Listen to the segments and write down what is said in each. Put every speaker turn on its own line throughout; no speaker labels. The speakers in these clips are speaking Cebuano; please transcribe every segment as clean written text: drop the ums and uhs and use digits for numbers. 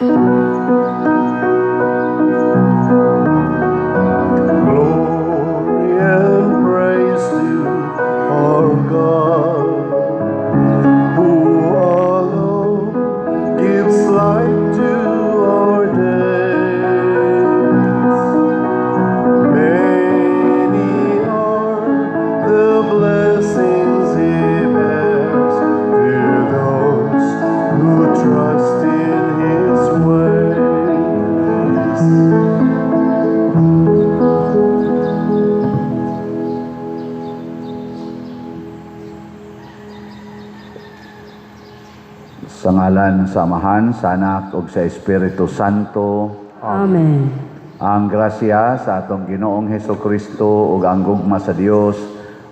Glory and praise to our God, who alone gives light to our days. Many are the blessings He bears to those who trust in His ways.
Sa ngalan sa Amahan, sa Anak ug sa Espiritu Santo.
Amen.
Ang grasya sa atong Ginoong Heso Kristo ug ang gugma sa Dios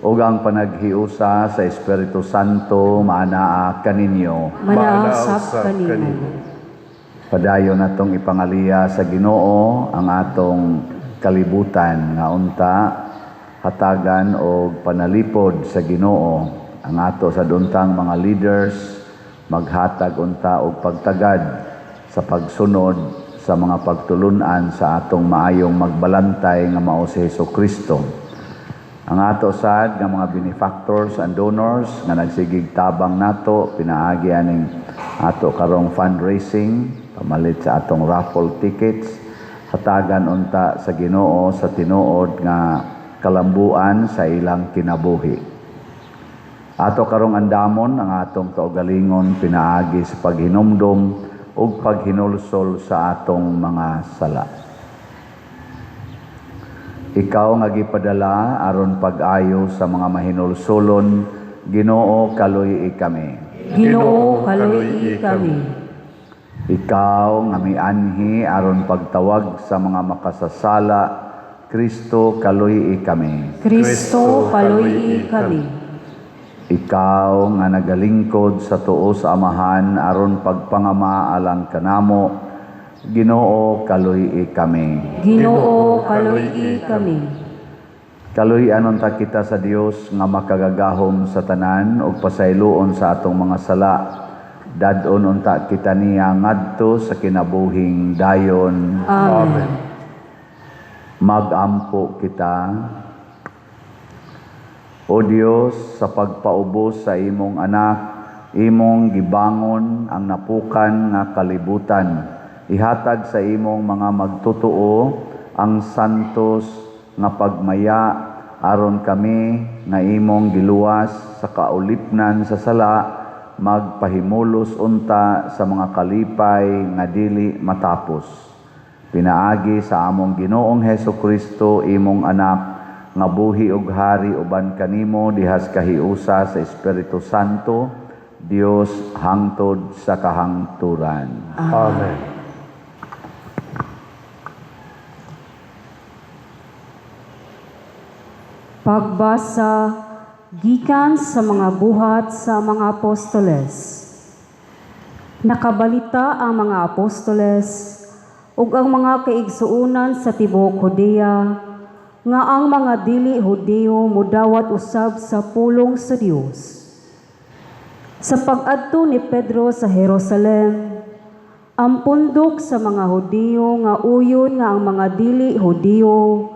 ug ang panaghiusa sa Espiritu Santo maanaa kaninyo.
Manausap kanimo.
Padayon natong ipangaliya sa Ginoo ang atong kalibutan nga unta hatagan og panalipod sa Ginoo ang ato sa duntang mga leaders, maghatag unta og pagtagad sa pagsunod sa mga pagtulunan sa atong maayong magbalantay nga mao si Hesus Kristo. Ang ato sad nga mga benefactors and donors nga nagsigig tabang nato pinaagi aning ato karong fundraising pamalit sa atong raffle tickets, hatagan unta sa Ginoo sa tinuod nga kalambuan sa ilang kinabuhi. Ato karong andamon ang atong kaugalingon pinaagi sa paghinumdom ug paghinulsol sa atong mga sala. Ikaw nga gipadala aron pag-ayo sa mga mahinulsolon, Ginoo, kaluy-i kami.
Ginoo, kaluy-i kami.
Ikaw nga mianhi aron pagtawag sa mga makasasala, Kristo, kaluy-i kami.
Kristo, kaluy-i kami.
Ikaw nga nagalingkod sa tuo sa Amahan aron pagpangama alang kanamo, Ginoo, kaluy-i kami.
Ginoo, kaluy-i kami.
Kaluy-an unta kita sa Dios nga makagagahom sa tanan ug pasayloon sa atong mga sala. Dad-on unta kita niya ngadto sa kinabuhing dayon.
Amen.
Magampo kita. O Dios, sa pagpaubos sa imong anak, imong gibangon ang napukan nga kalibutan. Ihatag sa imong mga magtotoo ang santos nga pagmaya aron kami nga imong giluwas sa kaulipnan sa sala magpahimulos unta sa mga kalipay nga dili matapos. Pinaagi sa among Ginoong Heso Kristo, imong anak, nga buhi ug hari uban kanimo dihas kahiusa sa Espiritu Santo, Dios, hangtod sa kahangturan.
Amen.
Pagbasa gikan sa mga Buhat sa mga Apostoles. Nakabalita ang mga apostoles ug ang mga kaigsuonan sa tibuok Judea nga ang mga dili Hudiyo mudawat usab sa pulong sa Dios. Sa pag-adto ni Pedro sa Jerusalem, ang pundok sa mga Hudiyo nga uyon nga ang mga dili Hudiyo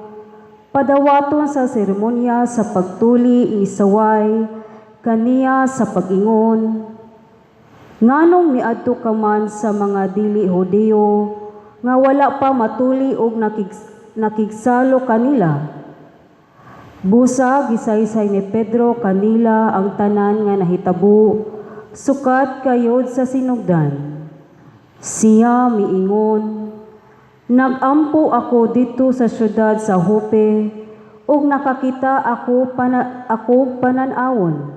padawaton sa seremonya sa pagtuli misaway kaniya sa pag-ingon, "Nganong miadto ka man sa mga dili Hudiyo nga wala pa matuli og nakigsalo kanila?" Busa gisaysay ni Pedro kanila ang tanan nga nahitabo sukat kayod sa sinugdan. Siya miingon, "Nagampo ako didto sa syudad sa Jope ug nakakita ako panan-awon.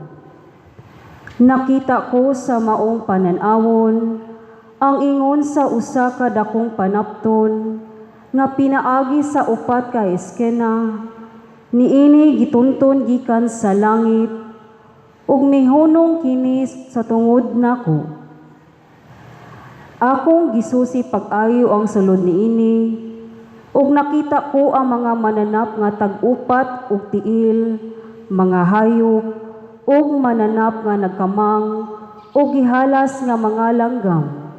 Nakita ko sa maong panan-awon ang ingon sa usa ka dakong panapton nga pinaagi sa upat ka eskena, niini gitunton gikan sa langit ug mihunong kini sa tungod nako. Akong gisusi pag-ayo ang sulod niini ug nakita ko ang mga mananap nga tag-upat og tiil, mga hayop ug mananap nga nagkamang ug gihalas nga mga langgam.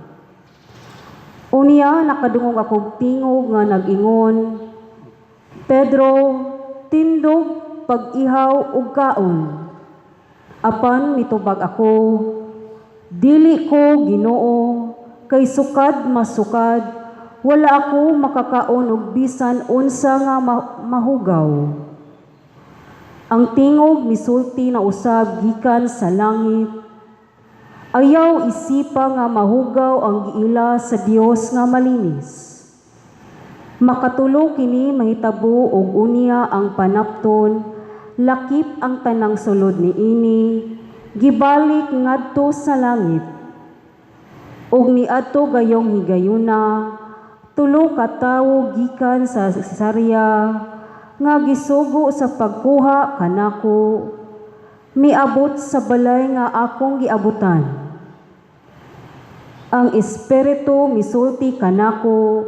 Unya nakadungog akog tingog nga nag-ingon, "Pedro, tindog, pag-ihaw ug kaon." Apan mitubag ako, "Dili ko, Ginoo, kay sukad masukad, wala ako makakaon og bisan unsa nga mahugaw." Ang tingog misulti na usab gikan sa langit, "Ayaw isipa nga mahugaw ang giila sa Dios nga malinis." Makatulo kini mahitabo ug unya ang panapton, lakip ang tanang sulod niini, gibalik ngadto sa langit. Ug niadto gayong higayuna, tulo ka tawo gikan sa Cesarea nga gisugo sa pagkuha kanako, miabot sa balay nga akong giabutan. Ang Espiritu misulti kanako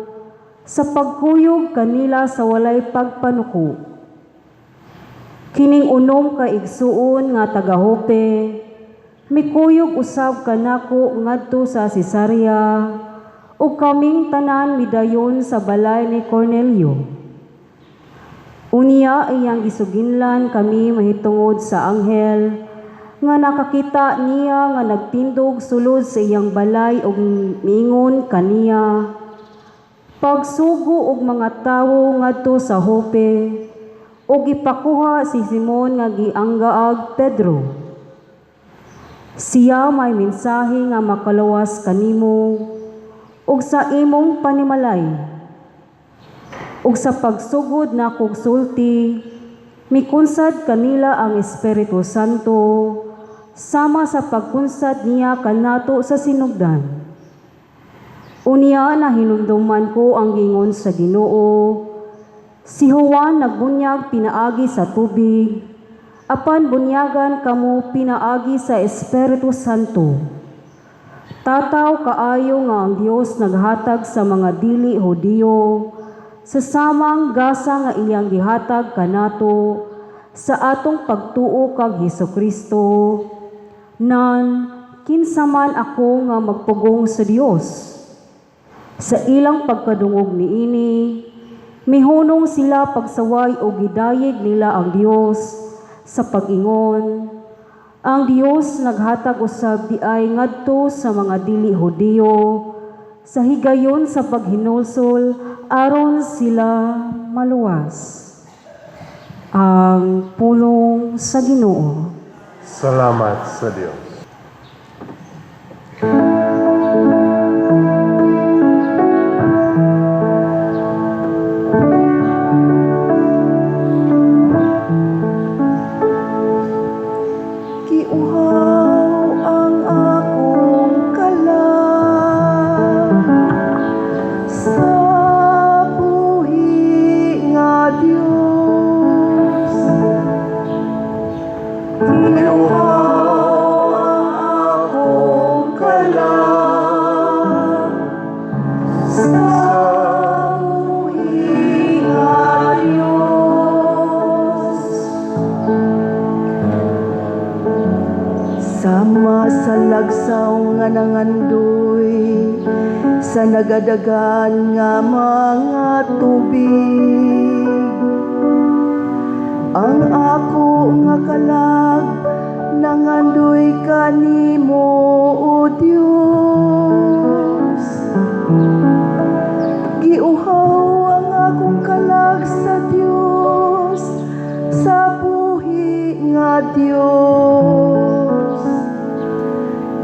sa pagkuyog kanila sa walay pagpanuko. Kining 6 ka igsuon nga taga-Jope mikuyog usab kanako ngadto sa Cesarea ug kaming tanan midayon sa balay ni Cornelio. Unya iyang gisuginlan kami mahitungod sa anghel nga nakakita niya nga nagtindog sulod sa iyang balay ug miingon kaniya, "Pagsugo og mga tawo ngadto sa Jope ug ipakuha si Simon nga gianggaag Pedro. Siya may mensahe nga makalawas kanimo ug sa imong panimalay." Ug sa pagsugod nakog sulti, mikunsad kanila ang Espiritu Santo sama sa pagkunsad niya kanato sa sinugdan. Unya nahinumduman ko ang gingon sa Ginoo, "Si Juan nagbunyag pinaagi sa tubig, apan bunyagan kamo pinaagi sa Espiritu Santo." Tataw kaayo nga ang Dios naghatag sa mga dili Hudiyo sa samang gasa nga iyang gihatag kanato sa atong pagtuo kang Hesukristo. Nan kinsa man ako nga magpugong sa Dios? Sa ilang pagkadungog niini, mihunong sila pagsaway ug gidayeg nila ang Dios sa pag-ingon, "Ang Dios naghatag usab diay ngadto sa mga dili Hudiyo sa higayon sa paghinulsol aron sila maluwas." Ang pulong sa Ginoo.
Salamat sa Dios.
Giuhaw ang akong kalag sa buhi nga Dios.
Giuhaw ang akong kalag
sa buhi nga Dios. Sama sa lagsaw nga nangandoy sa nagadagan nga mga tubig, ang ako nga kalag nangandoy kanimo, O Dios. Giuhaw ang akong kalag sa Dios, sa buhi nga Dios.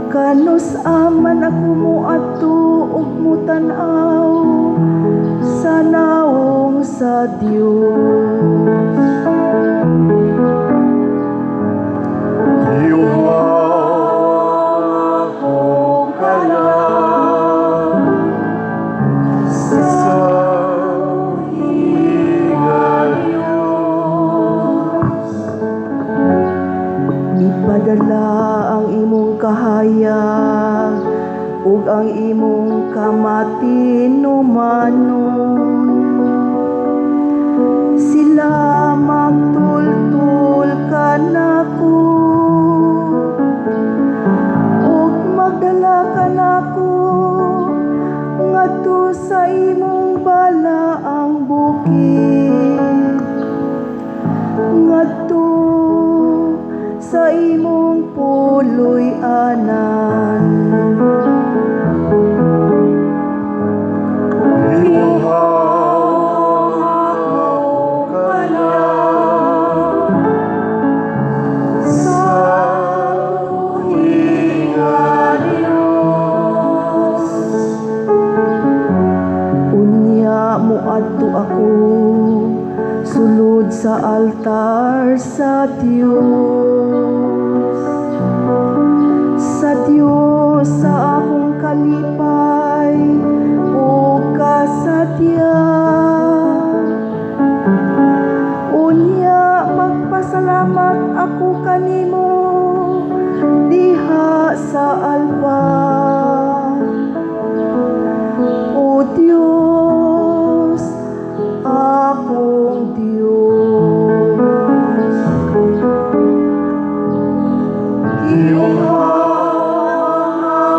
Kanus-a man ako moadto ug mutan-aw sa nawong sa Dios?
Giuhaw ang akong kalag sa buhi nga Dios.
Ipadala ang imong kahayag ug ang imong kamatinumanon. Sila magtultol kanako ug magdala kanako ngadto bukid ngadto sa imong puloy-anan.
Gibuhat akong kalag sa buhi nga Dios.
Unya moadto ako sulod sa altar sa Dios, sa Dios sa akong kalipay ug kasatya. Unya magpasalamat ako kanimo diha sa altar, O Dios, akong Dios. Gibuhat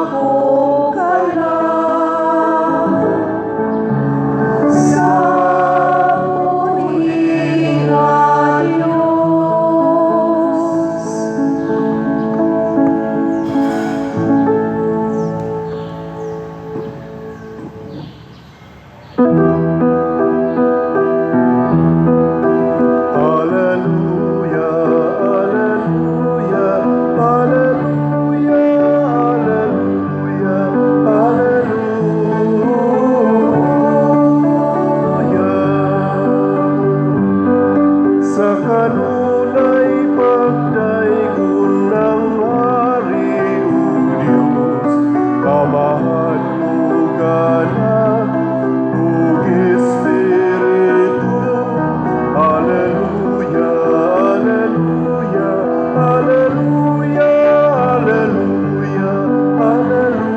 akong kalag sa buhi nga Dios.
Alleluia, Alleluia, Alleluia, Alleluia, Alleluia. Sa kanunay pagdaygon ng Hari ug Dios, Amahan ug Anak ug Espiritu. Alleluia, Alleluia, Alleluia, Alleluia, Alleluia.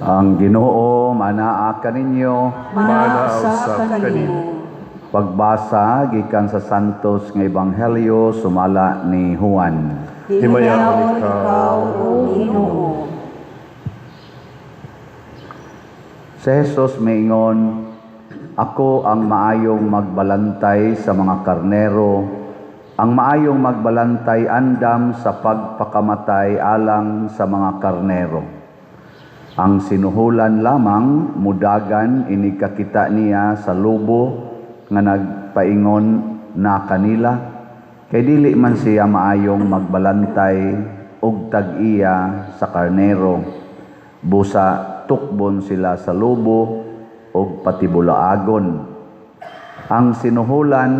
Ang Ginoo manaa kaninyo.
Manaa usab kanimo.
Pagbasa gikan sa Santos nga Ebanghelyo sumala ni Juan.
Himayaon ikaw,
O Ginoo.
Si Jesus miingon, "Ako ang maayong magbalantay sa mga karnero. Ang maayong magbalantay andam sa pagpakamatay alang sa mga karnero. Ang sinuhulan lamang mudagan inig kakita niya sa lobo nga nagpaingon na kanila, kay dili man siya maayong magbalantay og tag-iya sa karnero. Busa tukbon sila sa lobo og patibulaagon. Ang sinuhulan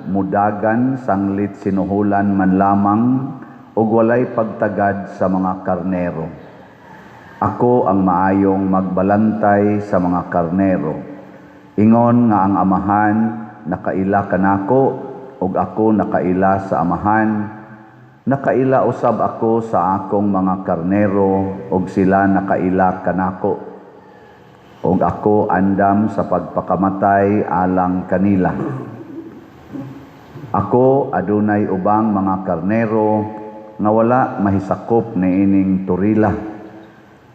mudagan sanglit sinuhulan man lamang og walay pagtagad sa mga karnero. Ako ang maayong magbalantay sa mga karnero. Ingon nga ang Amahan nakaila kanako ug ako nakaila sa Amahan, nakaila usab ako sa akong mga karnero ug sila nakaila kanako. Ug ako andam sa pagpakamatay alang kanila. Ako adunay ubang mga karnero nga wala mahisakop niining turila.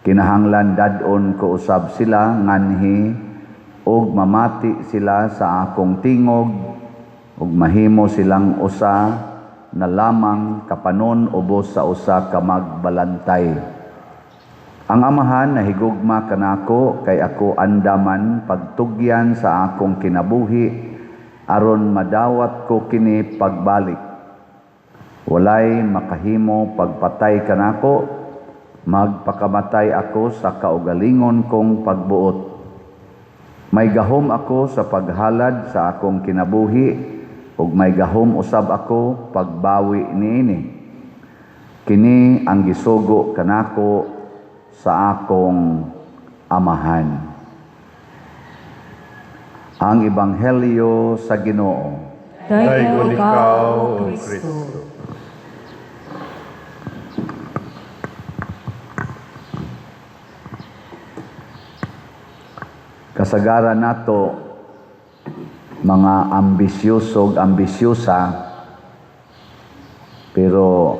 Kinahanglan dad-on ko usab sila nganhi ug mamati sila sa akong tingog ug mahimo silang usa na lamang kapanon ubos sa usa ka magbalantay. Ang Amahan nahigugma kanako kay ako andaman pagtugyan sa akong kinabuhi aron madawat ko kini pagbalik. Walay makahimo pagpatay kanako, magpakamatay ako sa kaugalingon kong pagbuot. May gahom ako sa paghalad sa akong kinabuhi ug may gahom usab ako pagbawi niini. Kini ang gisugo kanako sa akong Amahan." Ang Ebanghelyo sa Ginoo.
Daygon
Daygon
ikaw,
ikaw,
O
O
Kristo.
Kristo.
Kasagaran nato mga ambisyoso ug ambisyosa, pero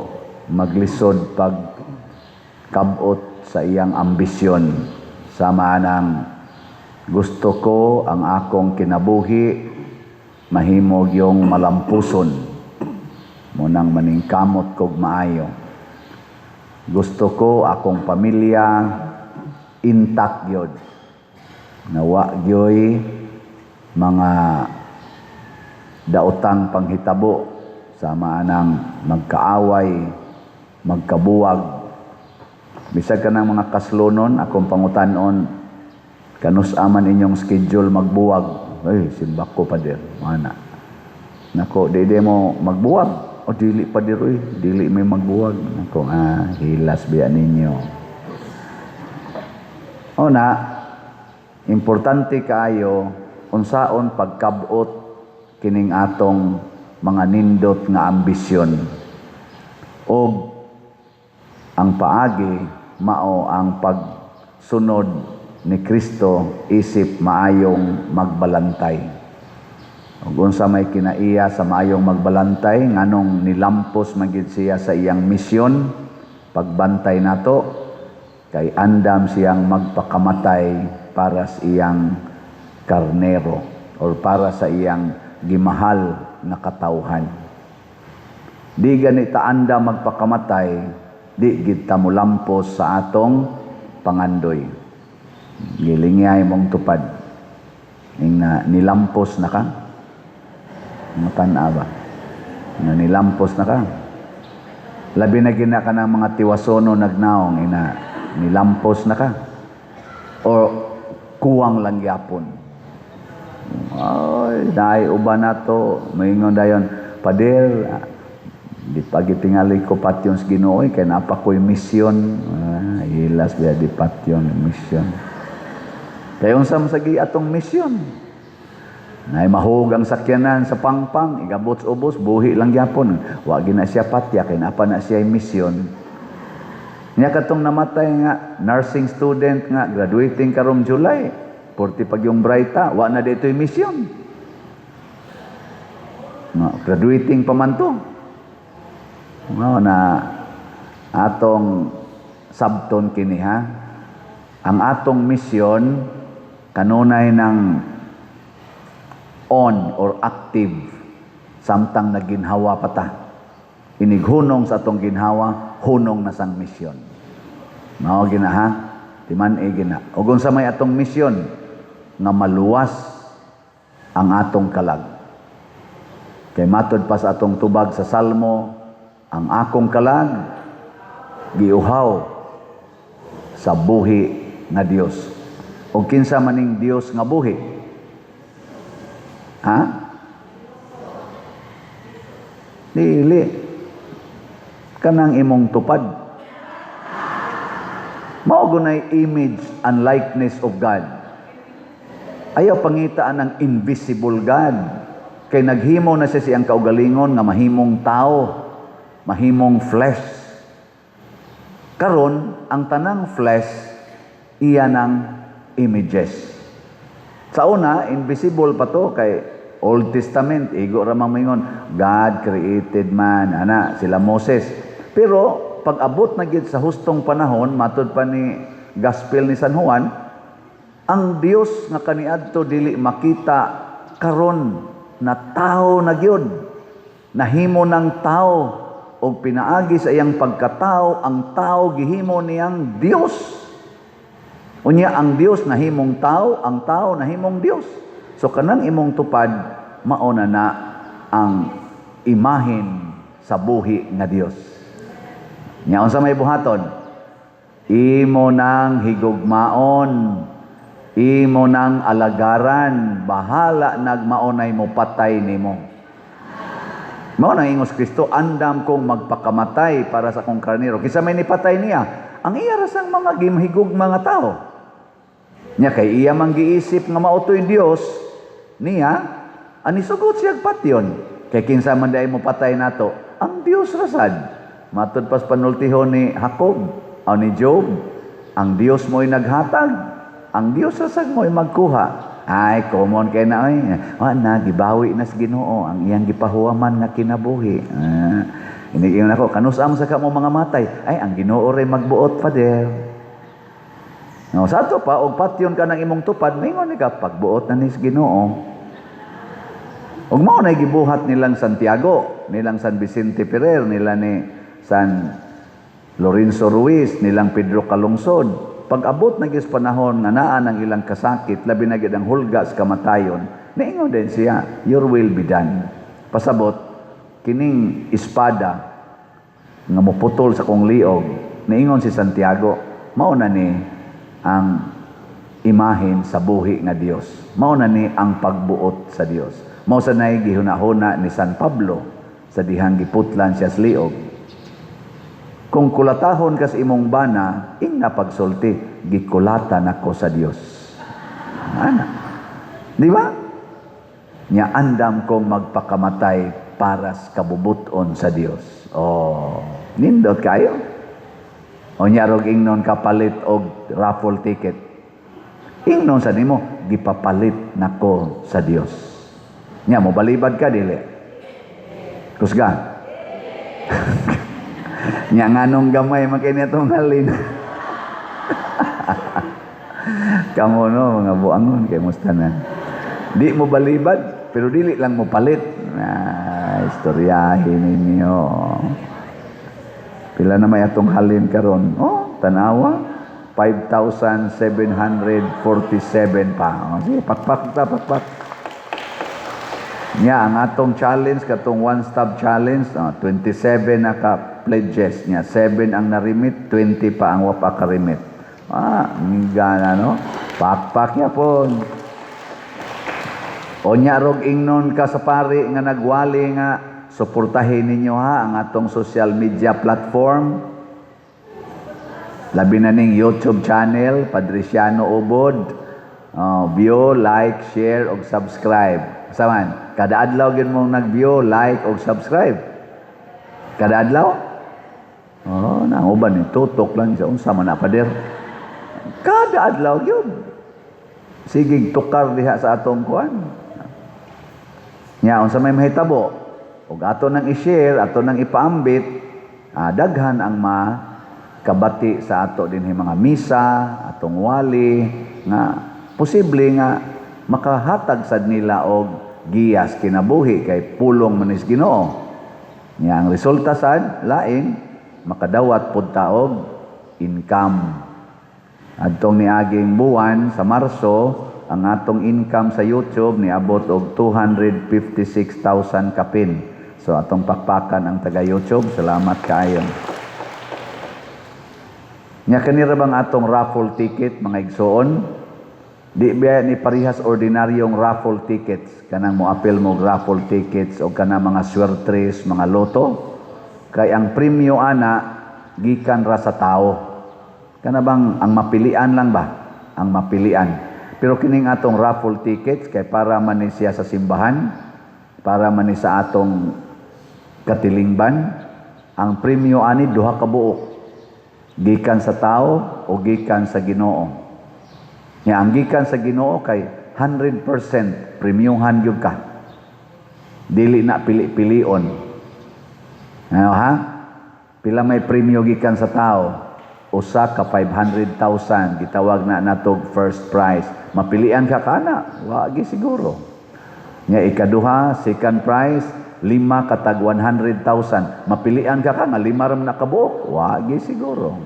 maglisod pag Kabot sa iyang ambisyon, sama ng gusto ko ang akong kinabuhi mahimog yung malampuson, mao nang maningkamot kog maayo. Gusto ko akong pamilya intact gyud, nga wa gyoy mga daotang panghitabo, sama nang magkaaway, magkabuwag. Bisag ka ng mga kaslonon, akong pangutanon, "Kanus-a man inyong schedule magbuwag?" "Ay, simbak ko, pader." Mana. "Nako, di di mo magbuwag?" "O, dili, pader, uy. Dili may magbuwag." Nako, ah, hilas biya ninyo. O na, importante kaayo unsaon pagkabot kining atong mga nindot nga ambisyon. Og ang paagi mao ang pagsunod ni Kristo isip maayong magbalantay. Ug unsa may kinaiya sa maayong magbalantay? Nganong nilampos man gyud siya sa iyang misyon pagbantay nato? Kay andam siyang magpakamatay para sa iyang karnero or para sa iyang gimahal nga katawhan. Di gani ta andam magpakamatay, di gid ta molampos sa atong pangandoy. Gilingay mong tupad. Ing na nilampos na ka. Matan-a ba? Na nilampos na ka. Labi na gina ka ng mga tiwasono nagnaong ina nilampos na ka. O kuwang lang gyapon. Ay, naay uban na to. Maingon dayon, "Pader, di pa gitingali ko patyon sa Ginoo kay naa pa ko'y misyon." Ah, hilas biya, di patyon misyon. Kay unsa man sagi atong misyon? Nay mahug ang sakyanan sa pangpang, igabot sa ubos, buhi lang gyapon. Wa gina siya patya kay naa pa na siya misyon. Nya katong namatay nga nursing student nga graduating karong July, porti pag yung brighta, wa na dito'y misyon. Nga, graduating pa man to. Nga na atong sabton kini, ha. Ang atong misyon kanunay ng on or active samtang naginhawa pa ta. Inighunong sa atong ginhawa, hunong na sang misyon. Mao gina, ha. Timan e gina. Ug unsa may atong misyon? Nga maluwas ang atong kalag. Kay matod pa sa atong tubag sa Salmo, ang akong kalag giuhaw sa buhi nga Dios. O kinsa maning Dios nga buhi? Ha? Dili. Kanang imong tupad. Mao gunay image and likeness of God. Ayaw pangitaan ang invisible God. Kay naghimo na siya siyang kaugalingon nga mahimong tao, mahimong flesh. Karon, ang tanang flesh iya ng images. Sa una, invisible pa to kay Old Testament, igo ra man moingon, "God created man," ana, sila Moses. Pero pag abot na gid sa hustong panahon, matud pa ni Gospel ni San Juan, ang Dios nga kaniadto dili makita karon na tao na gyud. Nahimo ng tao og pinaagi sa iyang pagkatao, ang tao gihimo niyang Dios. Unya ang Dios nahimong tao, ang tao nahimong Dios. So kanang imong tupad mao na na ang imahin sa buhi nga Dios. Nya unsa may buhaton? Imo nang higugmaon, imo nang alagaran, bahala nagmaonay mo patay nimo. Mao nang ingos Kristo, "Andam kong magpakamatay para sa akong karnero." Kinsa may nipatay niya? Ang iya ra sang mga gimhigug mga tao. Nya kay iya man giisip nga mao to'y Dios niya, ani sugot siya patyon. Kay kinsa man diay mo patay nato? Ang Dios ra sad. Matud pas panultihon ni Jacob o ni Job, ang Dios mo'y naghatag, ang Dios ra sad mo'y magkuha. Ay, common kay na oy. Wa na gibawi na sa Ginoo ang iyang gipahuwaman nga kinabuhi. Ah, Iniingon ako, "Kanus-a sa ka mo mga matay?" "Ay, ang Ginoo ray magbuot, Father." No, sa ato pa, og patyon ka ng imong tupad, maingon ka, "Pagbuot na nis Ginoo." Ug mao na gibuhat nilang Santiago, nilang San Vicente Ferrer, nila ni San Lorenzo Ruiz, nilang Pedro Calungsod. Pag abot na gyud sa panahon nga naa ng ilang kasakit, labi na gyud ang hulga sa kamatayon, niingon din siya, "Your will be done." Pasabot, kining espada nga moputol sa kong liog, niingon si Santiago, mao na ni ang imahen sa buhi nga Dios. Mao na ni ang pagbuot sa Dios. Mao sa nay gihunahuna ni San Pablo sa dihang giputlan siya sa liog. Kung kulatahon ka sa imong bana, ingna pagsulti, "Gikulata nako sa Dios." Ana. Di ba? Nya andam kong magpakamatay para sa kabubuton sa Dios. Oh, nindot kayo. O nya rog ingnon kapalit og raffle ticket. Ingnon sa nimo, "Gipapalit nako sa Dios." Nya mo balibad ka dili? Kusga. Nya nganong gamay man kini atong halin? Kamo no mga buangon kay musta na. Di mo balibad pero dili lang mo palit. Na istoryahin ninyo. Pila na may atong halin karon? Oh, tanawa. 5,747 pa. Oh, sige, pakpak ta, pakpak. Nya ang atong challenge katong one stop challenge, oh, 27 na ka pledges niya. 7 ang narimit, 20 pa ang wa pa karimit. Ah, gana no? Pakpak yapon. O nya rog ingnon ka sa pari nga nagwali nga suportahin ninyo ha ang atong social media platform. Labi na ning YouTube channel, Padriciano Ubod. Oh, view, like, share, og subscribe. Saman, kada adlaw gyud mong nag-view, like, og subscribe. Kada adlaw? Oh, nang uban ni tutok lang sa unsa man na, pader. Kada adlaw gyud. Sige, tukar diha sa atong kuan. Nya unsa may mahitabo? Ug ato nang i-share, ato nang ipaambit, daghan ang makabati sa ato dinhi mga misa, atong wali nga posible nga makahatag sad nila og giyas kinabuhi kay pulong manis Ginoo. Nya ang resulta sad lain, makadawat pud ta og income. Adtong niaging buwan sa Marso, ang atong income sa YouTube niabot og 256,000 kapin. So atong pakpakan ang taga YouTube, salamat kaayo. Nya kanira bang atong raffle ticket, mga igsoon? Di ba ni parihas ordinaryong raffle tickets, kanang mo-apil mo og raffle tickets o kanang mga swertres, mga loto? Kay ang premyo ana gikan ra sa tao. Kana bang ang mapilian lang ba? Ang mapilian. Pero kining atong raffle tickets kay para man ni siya sa simbahan, para man ni sa atong katilingban, ang premyo ani duha ka buok. Gikan sa tao o gikan sa Ginoo. Nya ang gikan sa Ginoo kay 100% premyuhan gyud ka. Dili na pili-pilion. Ano ha? Pila may premyo gikan sa tao? Usa ka 500,000, gitawag na natog first prize. Mapilian ka kana? Wa gi siguro. Nya ikaduha, second prize, lima katag 100,000. Mapilian ka ka nga lima ram na kabuok? Wa gi siguro.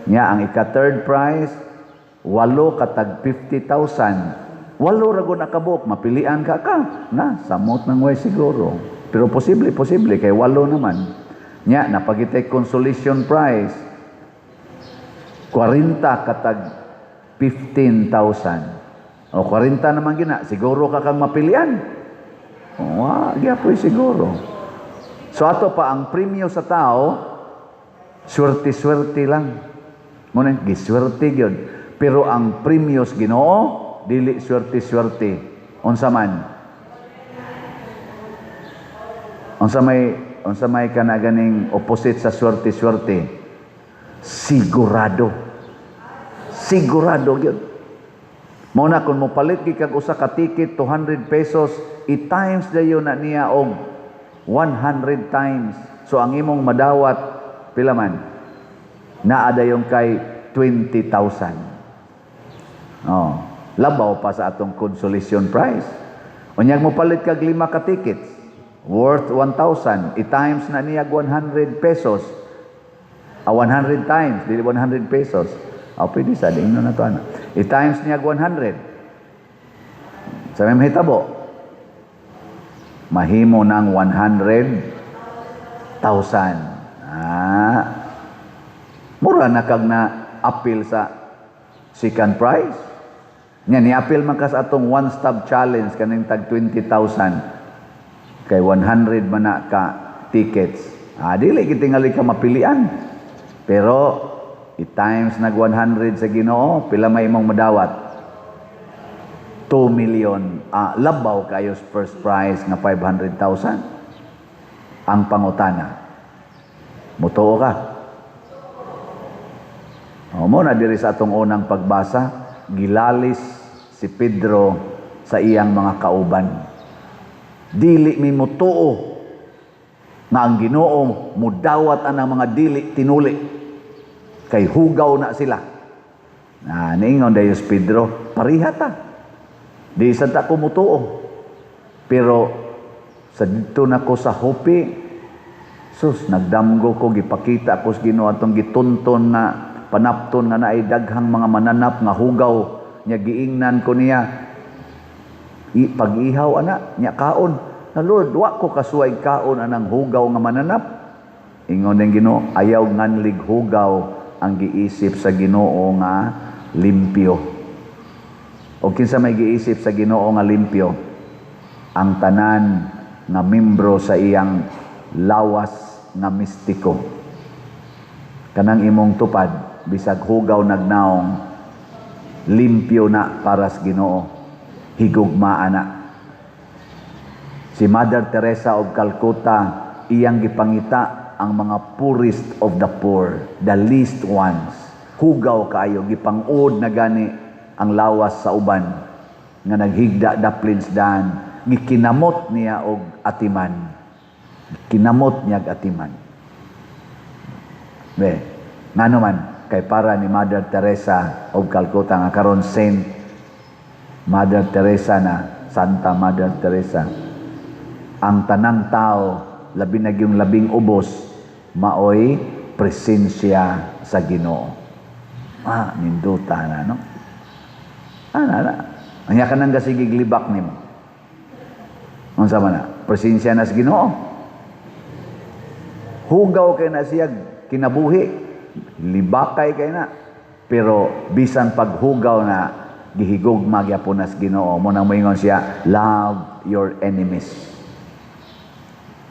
Nya ang ika third prize, walo katag 50,000. Walo ra gud na kabuok, mapilian ka ka? Na, samot nang way siguro. Pero posible, posible kay walo naman. Nya napagitay consolation prize, 40 katag 15,000. O 40 naman gina, siguro ka kang mapilian? Wa, gyapoy siguro. So ato pa ang premyo sa tao, swerte-swerte lang. Muna, giswerte gyud. Pero ang premyo sa Ginoo, dili swerte-swerte. Unsa man? Unsa may kana ganing opposite sa swerte-swerte? Sigurado. Sigurado gyud. Mao na kung mopalit gyud kag usa ka ticket 200 pesos, i-times dayon na niya og 100 times. So ang imong madawat pila man? Naa dayon kay 20,000. Oh, labaw pa sa atong consolation prize. Unyag mo palit kag lima ka tickets worth 1,000, i-times na niya 100 pesos. Ah, 100 times, dili 100 pesos. Ah, pwede sa ingno na to ana. I-times niya 100. Sa may mahitabo, mahimo ng 100,000. Ah, mura na kag na appeal sa second prize. Nya ni appeal man ka sa atong one stop challenge kaning tag 20,000 kay 100 man na ka tickets. Ah, dili gitingali ka mapilian. Pero i-times nag 100 sa Ginoo, pila may imong madawat? 2 million. Ah, labaw kayo sa first prize nga 500,000. Ang pangutana. Mutuo ka? O mo na diri sa atong unang pagbasa, gilalis si Pedro sa iyang mga kauban. Dili mi mutuo nga ang Ginoo mudawat anang mga dili tinuli kay hugaw na sila. Na niingon dayon si Pedro, pareha ta. Di sad ta ko mutuo. Pero sa didto na ko sa Joppe, sus, nagdamgo ko, gipakita ko sa Ginoo atong gitunton na panapton nga naay daghang mga mananap nga hugaw nya giingnan ko niya pag-ihaw ana nya kaon na. Lord, wa ko kasuway kaon anang hugaw nga mananap. Ingon ng Ginoo, ayaw nganlig hugaw ang giisip sa Ginoo nga limpyo. O kinsa may giisip sa Ginoo nga limpyo? Ang tanan nga membro sa iyang lawas nga mistiko. Kanang imong tupad, bisag hugaw nagnaong, limpyo na para sa Ginoo. Higugmaa na. Si Mother Teresa of Calcutta, iyang gipangita ang mga poorest of the poor, the least ones. Hugaw kaayo, gipang-uod na gani ang lawas sa uban nga naghigda daplin sa daan, gikinamot niya og atiman. Kinamot niya og atiman. Be, ngano man kay para ni Mother Teresa of Calcutta nga karon Saint Mother Teresa na, Santa Mother Teresa, ang tanang tao, labi na yung labing ubos, maoy presensya sa Ginoo. Ah, ninduta na, no? Ah, na, na. Anya ka nang gasigig libak nimo. Unsa man na? Presensya na sa Ginoo. Hugaw kay na siya kinabuhi. Libakay kay na. Pero bisan paghugaw na, gihigugma gyapon na sa Ginoo. Mo nang moingon siya, "Love your enemies."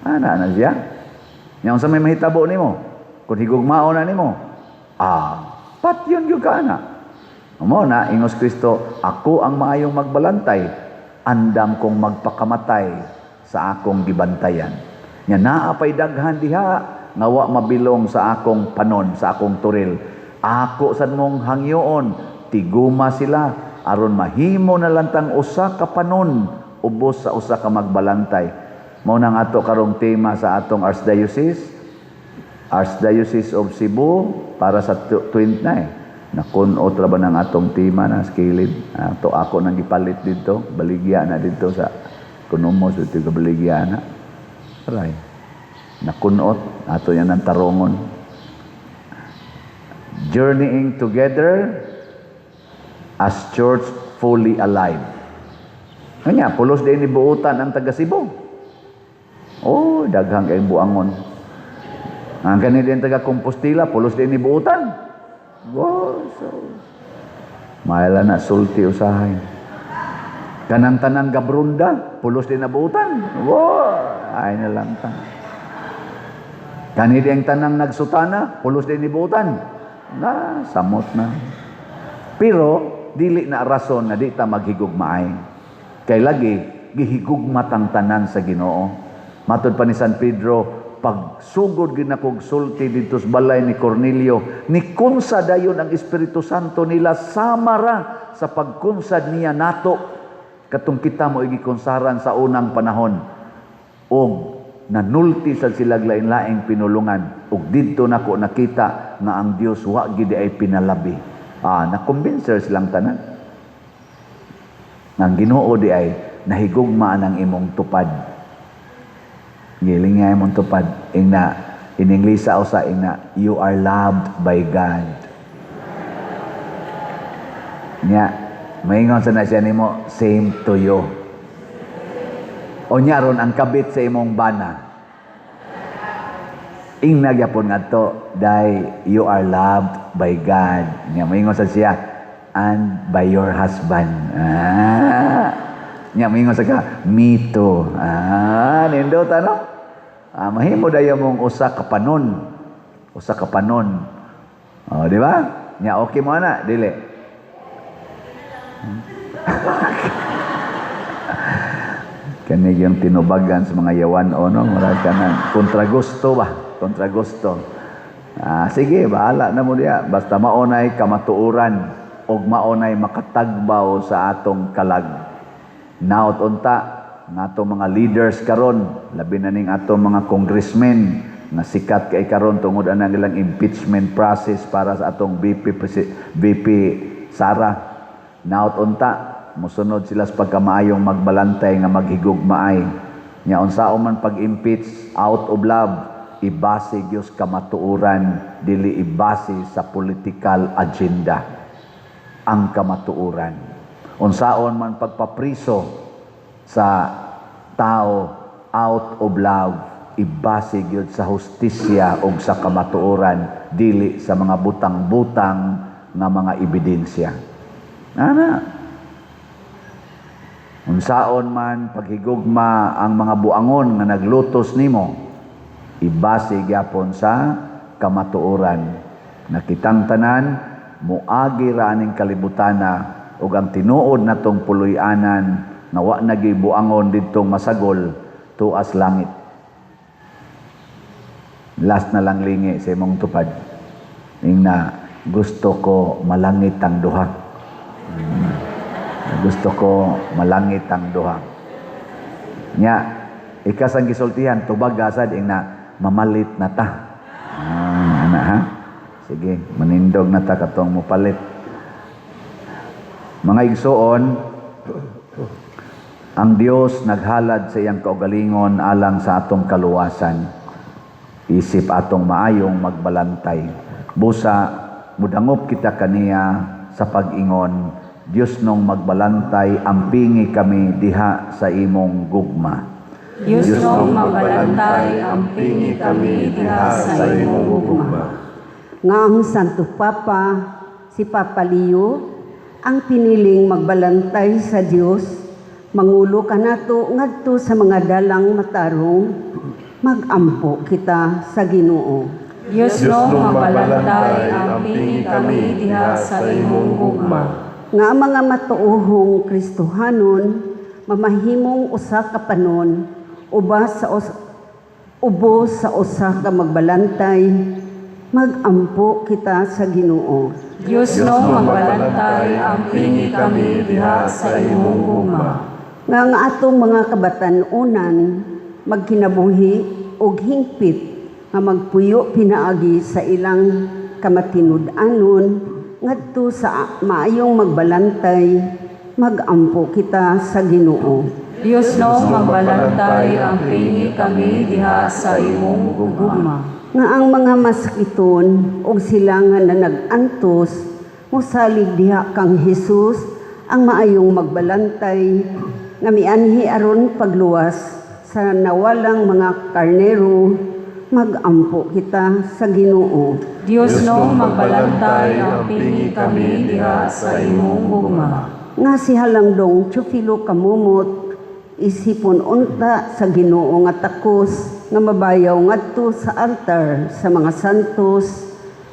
Ana na siya. Nya unsa may mahitabo nimo? Kung higugmaon na nimo, ah, patyon gyud ka ana. Mo na ingos Kristo, "Ako ang maayong magbalantay, andam kong magpakamatay sa akong gibantayan." Nya naa pay daghan diha nga wa mabilong sa akong panon, sa akong toril. Ako sad mong hangyoon, tiguma sila aron mahimo na lang tang usa ka panon ubos sa usa ka magbalantay. Mao nang ato karong tema sa atong Archdiocese, Archdiocese of Cebu para sa 20 na eh. Nakun-ot ra ba ng atong tema na sa kilid. Ato ako nang gipalit dito, baligya na dito sa kunumo sa ito baligya na. Aray. Nakunot ato yan ang tarongon. Journeying together as church fully alive. Kanya, pulos din ni buutan ang taga Cebu. Oh, daghang kay buangon. Ang kani din taga Compostela, pulos din ni buutan. Wow, so Mahala na sulti usahay. Kanang tanang gabrunda, pulos din na buutan. Wow, ay na lang ta. Kani din tanang nagsutana, pulos din ni buutan. Na, samot na. Pero dili na rason na di ta maghigugmaay. Kay lagi gihigugma tang tanan sa Ginoo. Matod pa ni San Pedro, pagsugod ginakog sulti didto sa balay ni Cornelio, ni kunsa dayon ang Espiritu Santo nila samara sa pagkunsad niya nato katong kita mo igikunsaran sa unang panahon. Og Nanulti sad sila lain-laing pinulungan ug didto nako nakita nga ang Dios wa gid ay pinalabi. Na-convincer silang tanan. Ang Ginoo di ay nahigugma ang imong tupad. Giling nga imong tupad ingna in English sa usa, ingna, "You are loved by God." Nya maingon sa na siya nimo, "Same to you." O nya ron ang kabit sa imong bana. Ingna gyapon ngadto, "Day, you are loved by God." Nya maingon sa siya, "And by your husband." Nya maingon sa ka, "Me too." Nindot ano? Mahimo dayon mong usa ka panon. Usa ka panon. Oh, di ba? Nya okay mo na, dili. Kani yung tinubagan sa mga yawan o no, murag kanang kontragusto ba? Kontragusto. Sige, bahala na mo diya. Basta maunay kamatuoran ug maunay makatagbaw sa atong kalag. Naot unta ng atong mga leaders karon, labi na ning atong mga congressmen nga sikat kay karon tungod anang ilang impeachment process para sa atong VP Sara. Naot unta mosunod sila sa pagkamaayong magbalantay nga maghigugmaay. Nya unsaon man pag-impeach, out of love, ibase gyud kamatuoran, dili ibase sa political agenda ang kamatuoran. Unsaon man pagpapriso sa tao, out of love, ibase gyud sa hustisya ug sa kamatuoran, dili sa mga butang-butang nga mga ebidensya. Ana. Unsaon man paghigugma ang mga buangon nga naglutos nimo, ibase gyapon sa kamatuoran. Nakitang tanan moagi ra aning kalibutana ug ang tinuod natong puloy-anan nga wa na gyud buangon didtong masagol tuas langit. Last na lang, lingi sa imong tupad. Ingna, "Gusto ko malangit ang duha. Gusto ko malangit ang duha." Nya, ikas ang gisultihan, tubag gasad, ingna, "Mamalit na ta." Ana ha? Sige, manindog na ta katong mopalit. Mga igsoon, ang Dios naghalad sa iyang kaugalingon alang sa atong kaluwasan. Isip atong maayong magbalantay. Busa, mudangop kita kaniya sa pag-ingon, "Diyos nong magbalantay, ampingi kami diha sa imong gugma."
Diyos nong magbalantay, ampingi kami diha sa imong gugma.
Nga ang Santo Papa, si Papa Leo, ang piniling magbalantay sa Dios, mangulo kanato ngadto sa mga dalang matarong, magampo kita sa Ginoo.
Diyos nong magbalantay, ampingi kami diha sa imong gugma.
Nga ang mga matuohong Kristohanon mamahimong usa ka panon uba sa ubos sa usa ka magbalantay, magampo kita sa Ginoo.
Diyos nong magbalantay, ampingi kami diha sa imong gugma.
Nga ang atong mga kabatan-unan magkinabuhi og hingpit nga magpuyo pinaagi sa ilang kamatinud-anon ngadto sa maayong magbalantay, magampo kita sa Ginoo.
Diyos nong magbalantay, ampingi kami diha sa imong gugma.
Nga ang mga masakiton og sila nga nag-antos mosalig diha kang Hesus ang maayong magbalantay nga mianhi aron pagluwas sa nawalang mga karnero, magampo kita sa Ginoo.
Diyos nong magbalantay, ampingi kami diha sa imong gugma.
Nga si Halangdong Teofilo Camomot isipon unta sa Ginoo nga takos nga mabayaw ngadto sa altar sa mga santos,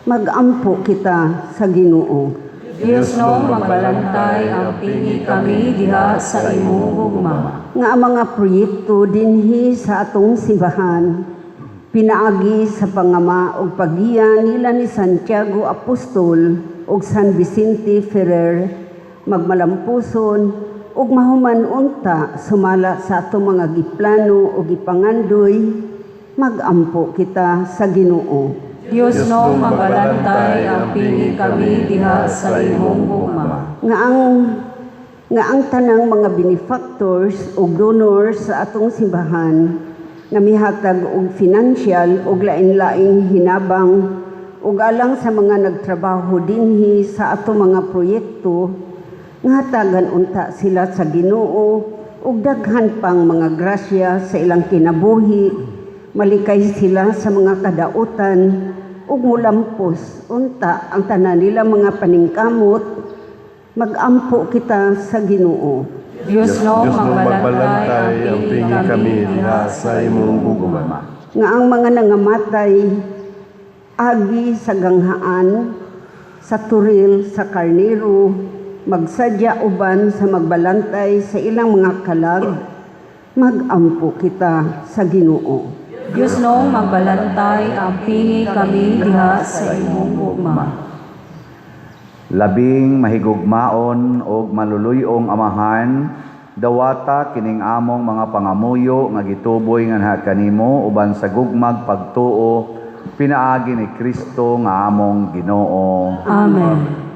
magampo kita sa Ginoo.
Diyos nong magbalantay, ampingi kami diha sa imong gugma.
Nga ang mga proyekto dinhi sa atong simbahan pinaagi sa pangama ug paggiya nila ni Santiago Apostol ug San Vicente Ferrer magmalampuson. Ug mahuman unta sumala sa atong mga giplano o gipangandoy, magampo kita sa Ginoo.
Dios no magbalantay, ampingi kami diha sa imong gugma.
Nga ang tanang mga benefactors ug donors sa atong simbahan nga mihatag og financial ug lain-laing hinabang ug alang sa mga nagtrabaho dinhi sa atong mga proyekto, nga hatagan unta sila sa Ginoo ug daghan pang mga grasya sa ilang kinabuhi, malikay sila sa mga kadautan ug mulampos unta ang tanan nila mga paningkamot, magampo kita sa Ginoo.
Dios no
Diyos no
magbalantay,
magbalantay, ampingi kami diha sa imong gugma.
Nga ang mga nangamatay agi sa ganghaan, sa turil sa karnero, magsadya uban sa magbalantay sa ilang mga kalag, magampo kita sa Ginoo.
Dios no magbalantay, ampingi kami diha sa imong gugma.
Labing mahigugmaon og maluluyong Amahan, dawata kining among mga pangamuyo nga gituboy nganha kanimo uban sa gugmag pagtuo pinaagi ni Kristo nga among Ginoo.
Amen.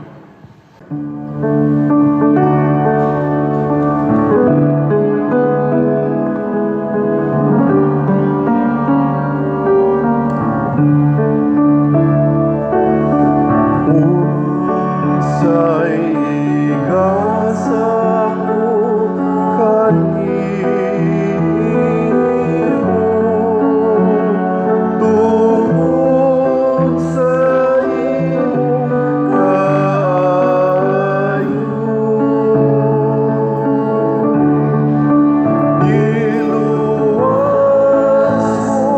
Unsay igasa ko kanimo tungod sa imong kaayo? Giluwas mo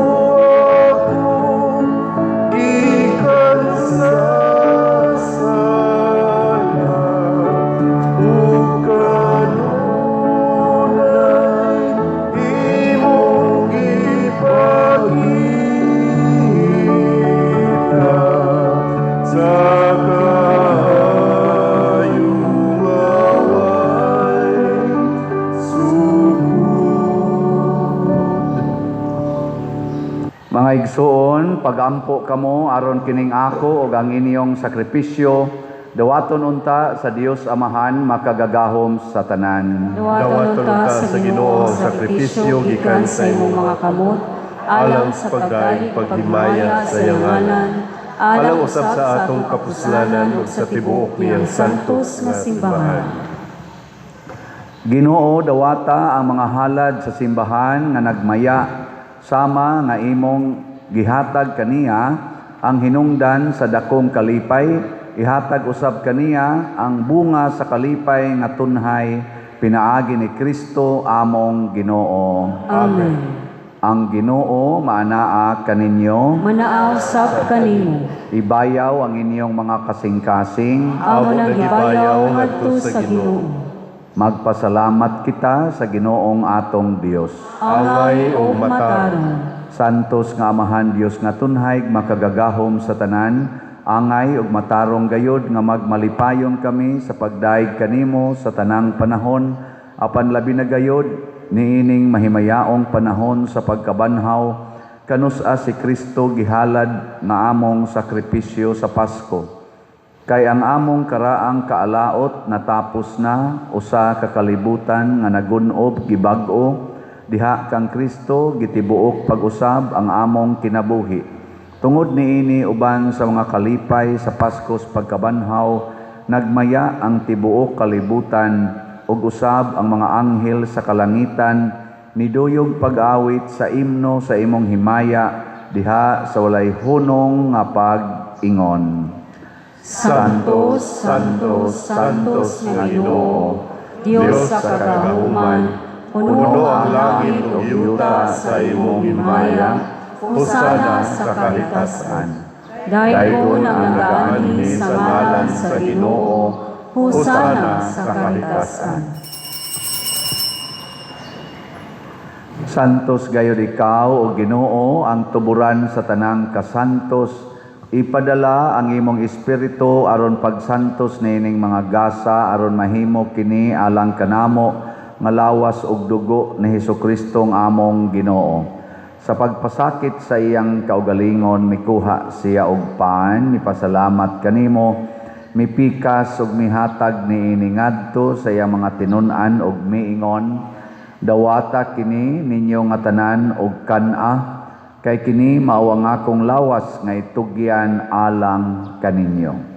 ako gikan sa sala, ug kanunay imong gipakita sa kaayo nga way sukod.
Mga igsuon, pagampo kamo aron kining ako ug ang inyong sakripisyo dawaton unta sa Dios Amahan makagagahom sa tanan.
Dawaton unta sa Ginoo ang sakripisyo gikan sa imong mga kamot, alang sa pagdaig
paghimaya sa iyang ngalan,
alang usab sa atong kapuslanan ug sa tibuok niyang santos nga simbahan.
Ginoo, dawata ang mga halad sa simbahan nga nagmaya sama nga imong gihatag kaniya ang hinungdan sa dakong kalipay, ihatag usab kaniya ang bunga sa kalipay nga tunhay pinaagi ni Kristo among Ginoo.
Amen.
Ang Ginoo maanaa kaninyo.
Manaaw sab kanimo.
Ibayaw ang inyong mga kasing-kasing.
Amo nang gibayaw ngadto sa Ginoo.
Magpasalamat kita sa Ginoong atong Dios.
Angay ug matarong.
Santos nga Amahan, Dios nga tunhay, makagagahom sa tanan, angay ug matarong gayod nga magmalipayon kami sa pagdaig kanimo sa tanang panahon, apan labi na gayod niining mahimayaong panahon sa pagkabanhaw, kanus-a si Kristo gihalad nga among sakripisyo sa Pasko. Kay ang among karaang kaalaot natapos na, usa ka kalibutan nga nagun-ob gibag-o diha kang Kristo gitibuok pag-usab ang among kinabuhi. Tungod niini uban sa mga kalipay sa Paskos pagkabanhaw, nagmaya ang tibuok kalibutan ug usab ang mga anghel sa kalangitan niduyog pag-awit sa imno sa imong himaya diha sa walay hunong nga pag-ingon.
Santo, Santo, Santos nga Ginoo, Dios sa kagahuman, puno ang langit ug yuta sa imong himaya, hosana sa kahitasan. Daygon ang nagaanhi sa ngalan sa Ginoo, hosana sa kahitasan.
Santos gayud ikaw o Ginoo ang tuburan sa tanang kasantos. Ipadala ang imong espiritu aron pagsantos niining mga gasa aron mahimo kini alang kanamo nga lawas ug dugo ni Hesukristo nga among Ginoo. Sa pagpasakit sa iyang kaugalingon, mikuha siya og pan, mipasalamat kanimo, mipikas ug mihatag niini ngadto sa iyang mga tinun-an ug miingon, "Dawata kini ninyo nga tanan og kan-a, kay kini mao ang akong lawas nga itugyan alang kaninyo."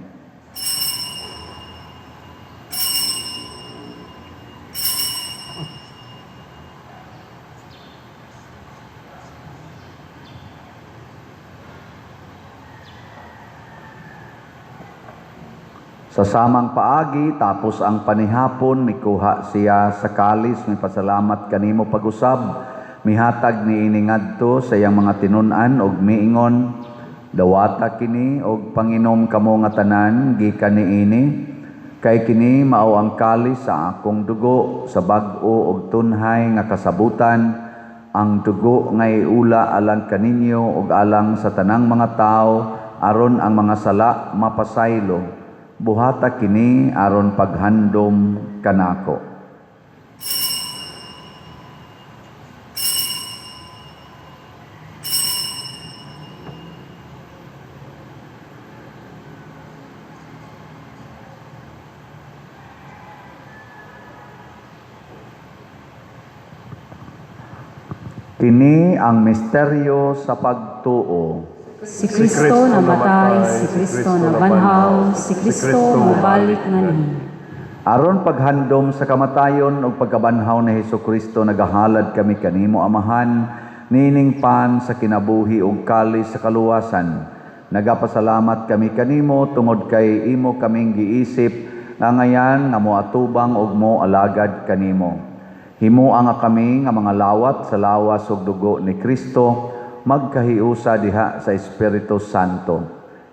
Sa samang paagi, tapos ang panihapon, mikuha siya sa kalis, mipasalamat kanimo pag-usab, mihatag niini ngadto sa iyang mga tinun-an og miingon, "Dawata kini og panginom kamo nga tanan gikan niini, kay kini mao ang kalis sa akong dugo sa bag-o og tunhay nga kasabutan, ang dugo nga iula alang kaninyo ug alang sa tanang mga tawo aron ang mga sala mapasaylo. Buhata kini aron paghandom kanako." Kini ang misteryo sa pagtuo.
Si Kristo namatay, si Kristo nabanhaw, si Kristo mobalik nganhi.
Aron paghandom sa kamatayon ug pagkabanhaw ni Hesukristo, nagahalad kami kanimo, Amahan, niining pan sa kinabuhi ug kalis sa kaluwasan. Nagapasalamat kami kanimo tungod kay imo kaming giisip nga ngayan nga moatubang ug moalagad kanimo. Himoa nga kami nga mga lawat sa lawas ug dugo ni Kristo magkahiusa diha sa Espiritu Santo.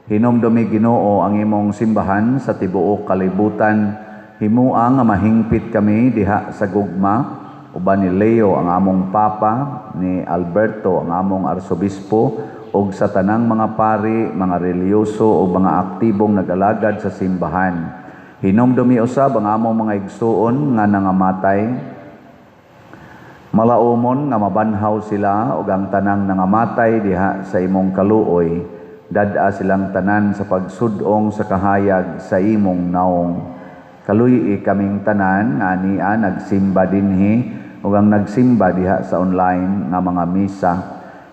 Hinumdumi, Ginoo, ang imong simbahan sa tibuok kalibutan. Himoa nga mahingpit kami diha sa gugma uban ni Leo ang among Papa, ni Alberto ang among Arsobispo, ug sa tanang mga pari, mga relihiyoso ug mga aktibong nagalagad sa simbahan. Hinumdumi usab ang among mga igsuon nga nangamatay. Malaumon nga mabanhaw sila ug ang tanang nangamatay diha sa imong kaluoy, dad-a silang tanan sa pagsud-ong sa kahayag sa imong naong. Kaluy-i kaming tanan nga ania nagsimba dinhi ug ang nagsimba diha sa online nga mga misa.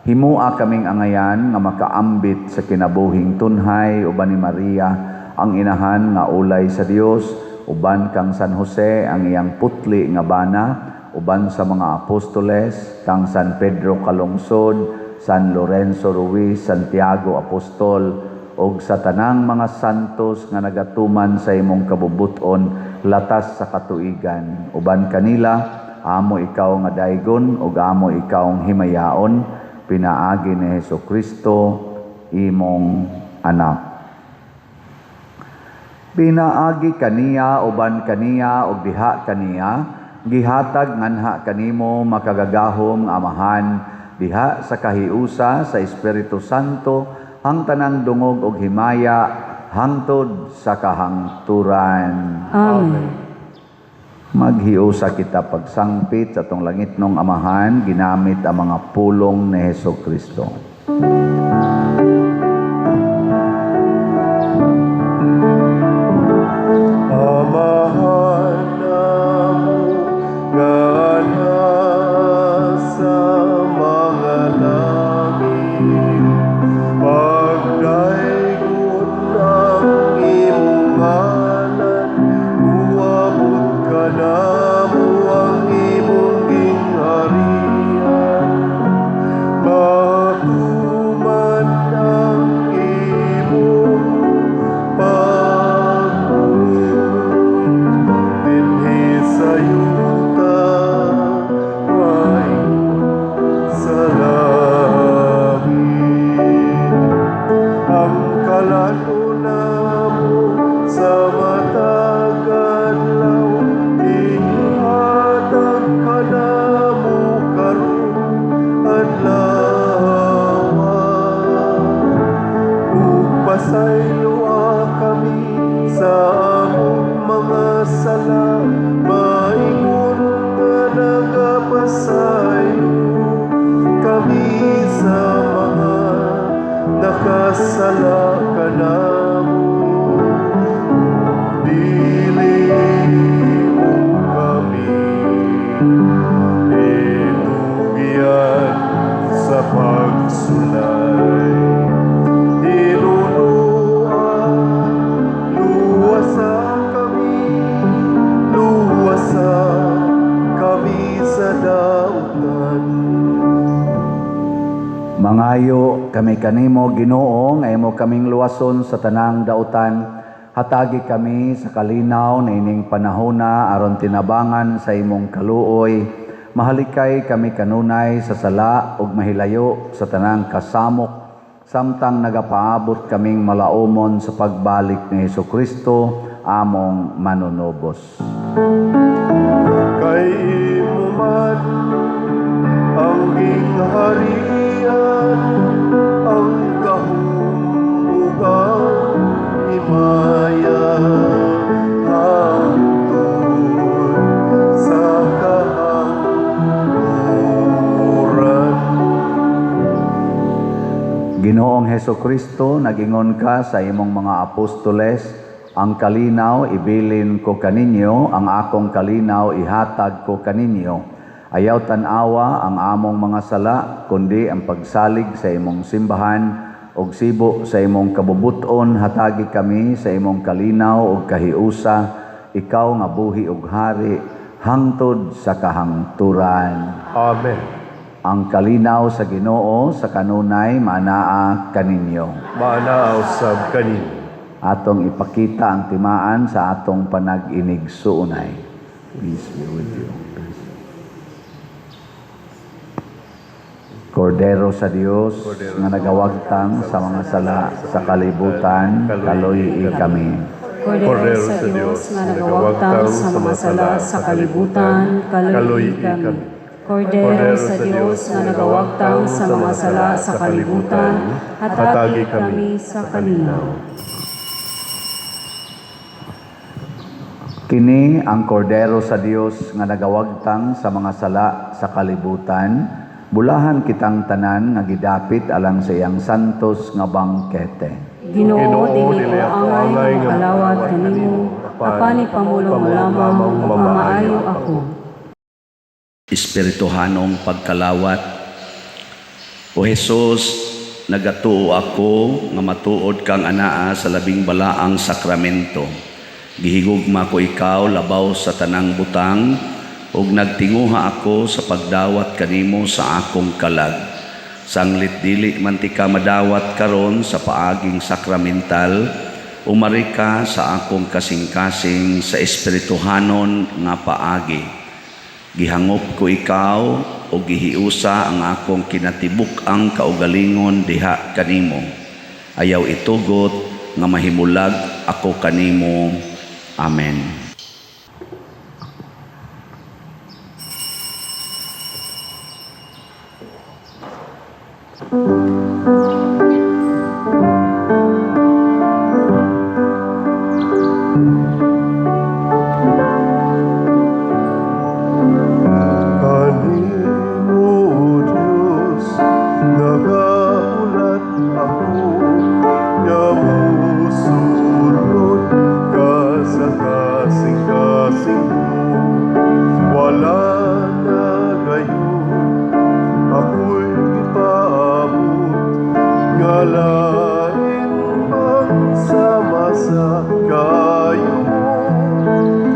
Himoa kaming angayan nga makaambit sa kinabuhing tunhay uban ni Maria ang inahan nga ulay sa Dios, uban kang San Jose ang iyang putli nga bana, uban sa mga apostoles, kang San Pedro Calungsod, San Lorenzo Ruiz, Santiago Apostol, ug sa tanang mga santos nga nagatuman sa imong kabubut-on latas sa katuigan. Uban kanila, amo ikaw nga daygon ug amo ikaw ang himayaon, pinaagi ni Hesukristo imong anak. Pinaagi kaniya, uban kaniya, ug diha kaniya, gihatag nganha kanimo makagagahom nga Amahan diha sa kahiusa sa Espiritu Santo ang tanang dungog ug himaya hangtod sa kahangturan.
Amen.
Maghiusa kita pagsangpit sa atong langitnong Amahan ginamit ang mga pulong ni Hesukristo.
Amahan namo nga nasa mga langit, pagdaygon ang imong ngalan, muabot kanamo ang imong gingharian, matuman Pasayloa kami sa among mga sala, maingon nga nagapasaylo kami sa mga nakasala kanamo. Dili mo kami itugyan sa pagsulay. Hinunoa, luwasa kami, luwasa kami sa dautan.
Mangayo kami kanimo, Ginoo, nga imo kaming luwason sa tanang dautan. Hatagi kami sa kalinaw niining panahona aron tinabangan sa imong kaluoy. Mahalikay kami kanunay sa sala ug mahilayo sa tanang kasamok samtang nagapaabot kaming malaumon sa pagbalik ni Hesukristo, among manunubos.
Kay imo man ang gingharian, ang gahom ug ang himaya, hangtod sa kahangturan.
Ginoong Hesukristo, nagingon ka sa imong mga apostoles, "Ang kalinaw ibilin ko kaninyo, ang akong kalinaw ihatag ko kaninyo." Ayaw tan-awa ang among mga sala, kundi ang pagsalig sa imong simbahan, ug sibo sa imong kabubuton, hatagi kami sa imong kalinaw ug kahiusa, ikaw nga buhi ug hari hangtod sa kahangturan.
Amen.
Ang kalinaw sa Ginoo sa kanunay maanaa kaninyo.
Maanaa usab kaninyo.
Atong ipakita ang timaan sa atong panag-inigsuonay. Peace be with you. Peace. Kordero sa Dios nga nagawagtang sa mga sala sa kalibutan, kaluy-i kami.
Kordero sa Dios nga nagawagtang sa mga sala sa kalibutan, kaluy-i kami. Kordero sa Dios nga nagawagtang sa mga sala sa kalibutan, hatagi kami sa kalinaw.
Kini ang Kordero sa Dios nga nagawagtang sa mga sala sa kalibutan. Bulahan kitang tanan nga gidapit alang sa iyang santos nga bangkete.
Ginoo, dili ko angay nga makalawat kanimo, apan ipamulong mo lamang ug mamaayo ako.
Espirituhanong pagkalawat. O Jesus, nagatuo ako nga matuod kang anaa sa labing balaang sakramento. Gihigugma ko ikaw labaw sa tanang butang ug nagtinguha ako sa pagdawat kanimo sa akong kalag. Sanglit dili man tika madawat karon sa paaging sakramental, umari ka sa akong kasing-kasing sa espirituhanon nga paagi. Gihangop ko ikaw o gihiusa ang akong kinatibuk-ang kaugalingon diha kanimo. Ayaw itugot nga mahimulag ako kanimo. Amen.
Kanimo, Diyos, nagahulat ako nga musulod ka sa kasing-kasing mo. Wala na gayon, ako'y gipaabot nga lain ang sama sa kayo mo.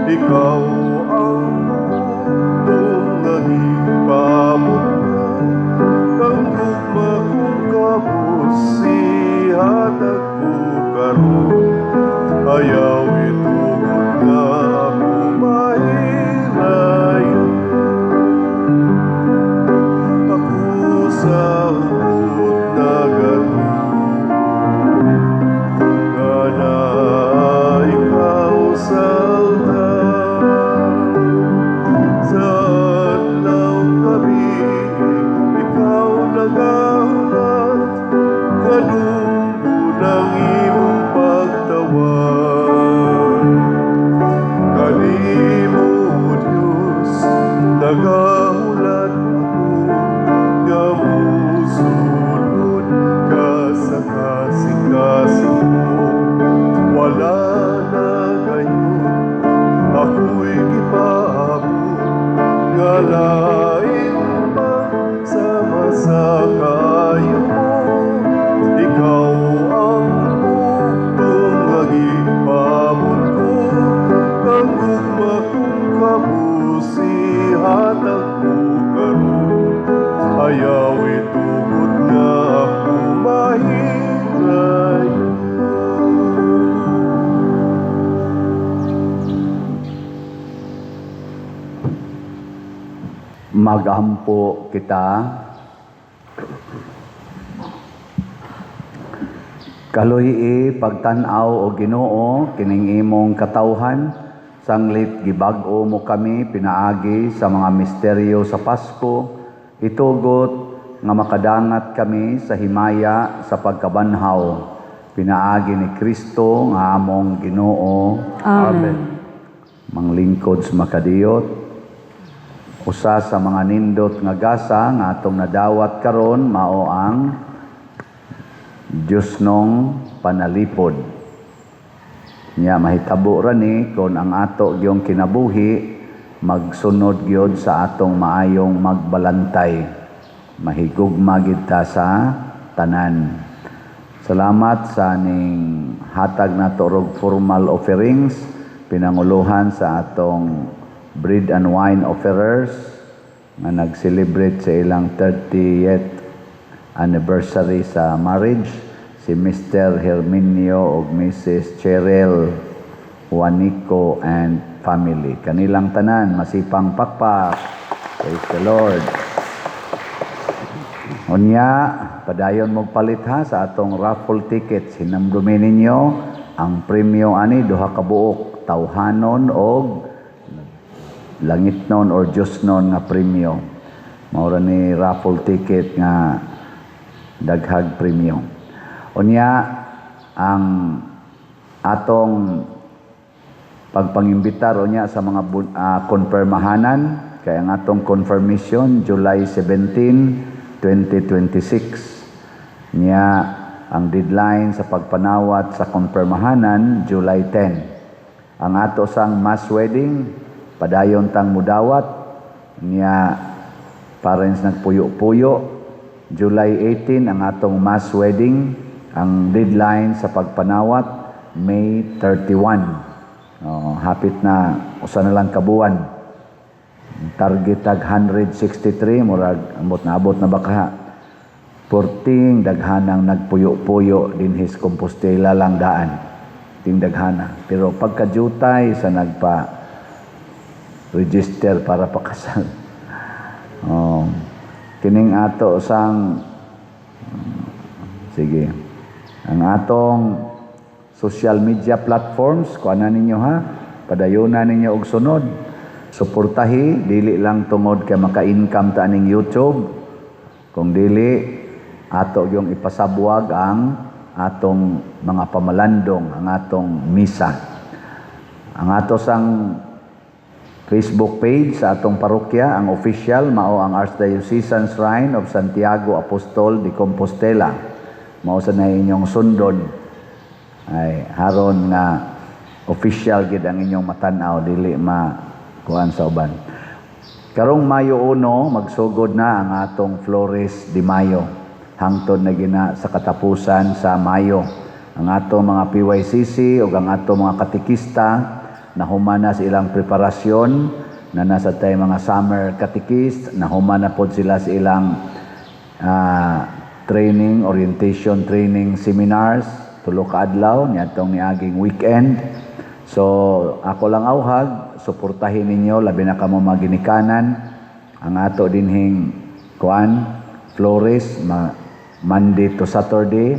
Ikaw ang bugtong nga gipaabot ko, ang gugma kong kabus ihatag ko karon. Ayaw itugot nga ako mahilayo. Ako sa hugot nagatuo. Ayaw itugot nga ako mahirayo.
Magampo kita. Kaluhi pagtan-aw o Ginoo kining imong katawhan, sanglit gibag-o mo kami pinaagi sa mga misteryo sa Pasko, itugot nga makadangat kami sa himaya sa pagkabanhaw pinaagi ni Kristo nga among Ginoo.
Amen.
Manglingkod sa makadiyot, usa sa mga nindot nga gasa nga atong nadawat karon mao ang Diyosnong panalipod. Nya mahitabo ra ni kon ang ato gyong kinabuhi magsunod gyud sa atong maayong magbalantay. Mahigugma gid ta sa tanan. Salamat sa ning hatag nato og formal offerings pinanguluhan sa atong bread and wine offerers nga nag-celebrate sa ilang 30th anniversary sa marriage, si Mr. Herminio ug Mrs. Cheryl Juanico and family. Kanilang tanan masipang pakpak. Praise the Lord. Unya, padayon mo palit ha sa atong raffle tickets. Hinamdumi ninyo ang premyo ani duha ka buok, tawhanon og langitnon or Diyosnon nga premyo. Mao ra ni raffle ticket nga daghag premyo. Unya, ang atong pagpangimbitar unya sa mga konfirmahanan, kaya ang atong confirmation July 17, 2026. Nya ang deadline sa pagpanawat sa konfirmahanan July 10. Ang ato sang mass wedding padayon tang mudawat, nya parents nagpuyo-puyo. July 18 ang atong mass wedding, ang deadline sa pagpanawat May 31. Oh, hapit na, usa na lang kabuan. Target tag 163, murag ambot na abot na baka. Porting daghanang nagpuyo-puyo dinhis Compostela lang daan. Ting daghana. Pero pagkajutay sa nagpa register para pakasal. Oh, kining ato sang sige. Ang atong social media platforms, kuana ninyo ha, padayuna ninyo og sunod. Suportahi dili lang tungod kay maka-income ta aning YouTube. Kung dili ato yung ipasabwag ang atong mga pamalandong, ang atong misa. Ang ato sang Facebook page sa atong parokya, ang official mao ang Archdiocesan Shrine of Santiago Apostol de Compostela. Mao sa na inyong sundon. Ay haron nga official gid ang inyong matan-aw, dili ma kuan sa uban. Karong Mayo 1 magsugod na ang atong Flores de Mayo. Hangtod na gina sa katapusan sa Mayo. Ang atong mga PYCC ug ang atong mga katekista nahumana sa ilang preparasyon na nasa tay mga summer catechist, nahumana pod sila sa ilang training, orientation training seminars, tulo ka adlaw niadtong niaging weekend. So ako lang auhag, suportahin ninyo labi na kamo mga ginikanan ang ato dinhing kuan Flores Monday to Saturday,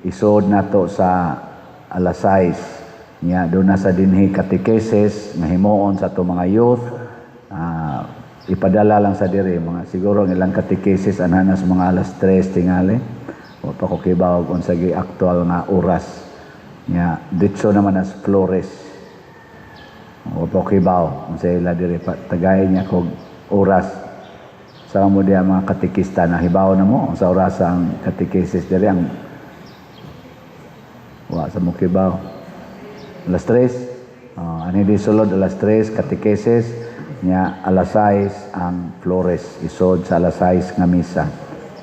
isod nato sa alas 6. Nya doon na sa dinhi catechesis nga himuon sa ato mga youth. Ipadala lang sa diri mga siguro ang ilang catechesis anha sa mga alas 3 tingali. Wa pa ko kibaw og unsa gi aktual nga oras. Nya ditso naman as Flores. Wa pa ko kibaw unsa ila diri pa tagay niya kog oras. Sa mo diha mga katekista na hibaw na mo unsa oras ang catechesis diri ang wa sa mo kibaw. Alas 3. Ani di sulod alas 3 catechesis, nya alas 6 ang Flores, isod sa alas 6 nga misa.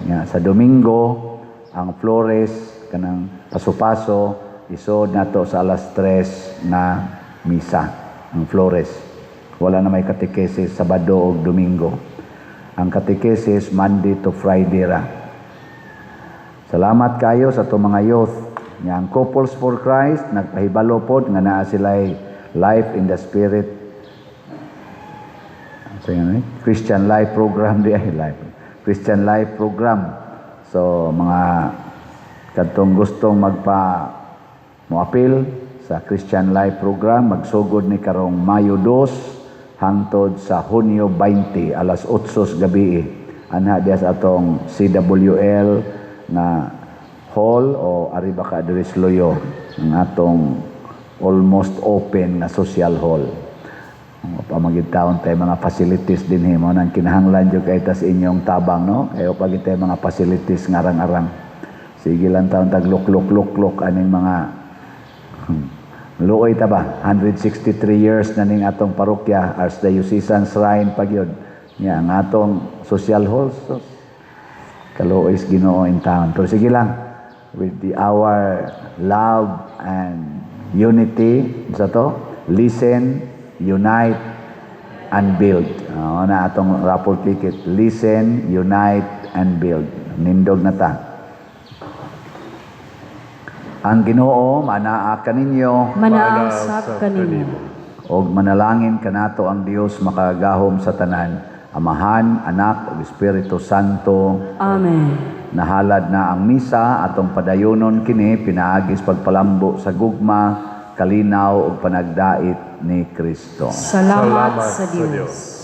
Nya sa Domingo ang Flores kanang paso-paso isod nato sa alas 3 na misa ang Flores. Wala na may catechesis Sabado ug Domingo. Ang catechesis, Monday to Friday ra. Salamat kayo sa atong mga youth. Nga ang Couples for Christ, nagpahibalo pod nga naa sila'y Life in the Spirit. Sa eh? Christian Life Program di ay life. Christian Life Program. So mga kadtong gustong magpa moapil sa Christian Life Program, magsugod ni karong Mayo 2 hangtod sa Hunyo 20, alas 8 sa gabi, anha diya sa atong CWL nga hall o ariba ka diri sa Luyo, ang atong almost open na social hall. Pamagid taon tayo mga facilities din mao nang kinahanglan jud kay tas inyong tabang, no, kayo pag tayo mga facilities ngarang-arang. Sige lang taon tag luk luk luk aning mga luoy ta ba. 163 years na ning atong parokya, Archdiocesan Shrine pa gyud nya ang atong social hall. So, kaluoy sa Ginoo in town. Pero sige lang, with the our love and unity sa to, listen, unite and build. Na atong raffle ticket, listen, unite and build. Nindog na ta. Ang Ginoo manaa kaninyo.
Manaa usab kanimo.
Og manalangin kanato ang Dios makagagahom sa tanan, Amahan, Anak ug Espiritu Santo.
Amen.
Nahalad na ang misa, atong padayonon kini pinaagi sa pagpalambo sa gugma, kalinaw ug panagdait ni Kristo.
Salamat sa Dios.